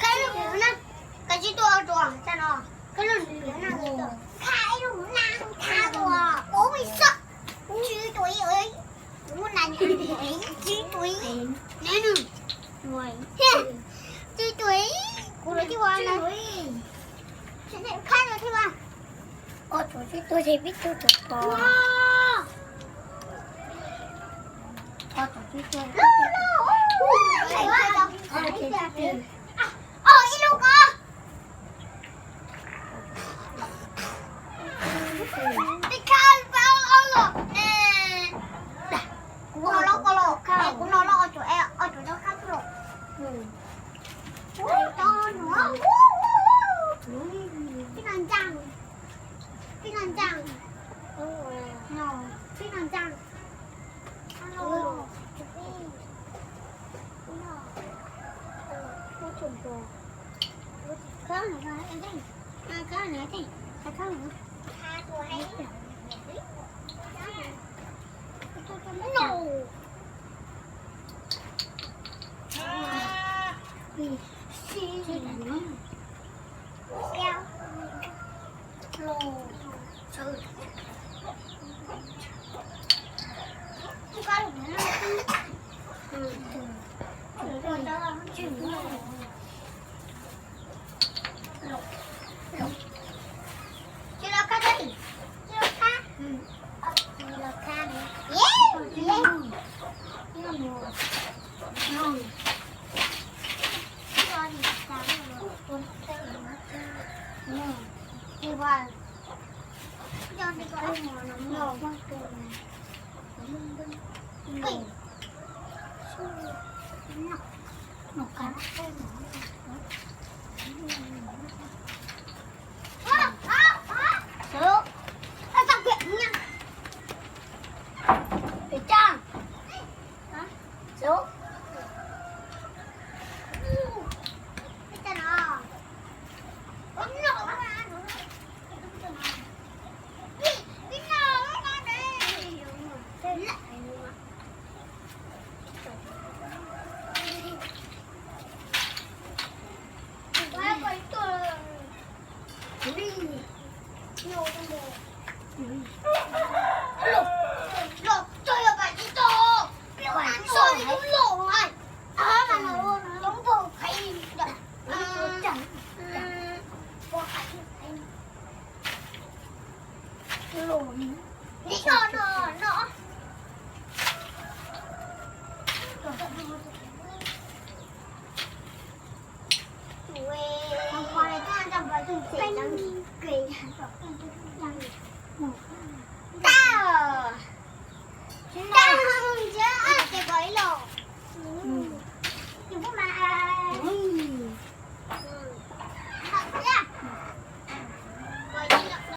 Koj lub lwm na, koj tsis tuaj ua dua tsam no, koj lub lwm na, koj ib lub na, koj ua ua ib xoj, tsib tuaj ib, ua na, tsib tuaj ib, ne nws, tsib tuaj ib, kuv lawv thiaj ua na, koj lawv thiaj ua. Ob tug sib tua ces peb tug tau pom. Ob tug sib tua. Ib lub ko. Peb khab peb ob los ne. Kuv no los ko los, kuv no los ob tug, ob tug rau khab los. Peb no ntsaa, peb no ntsaa, peb no ntsaa.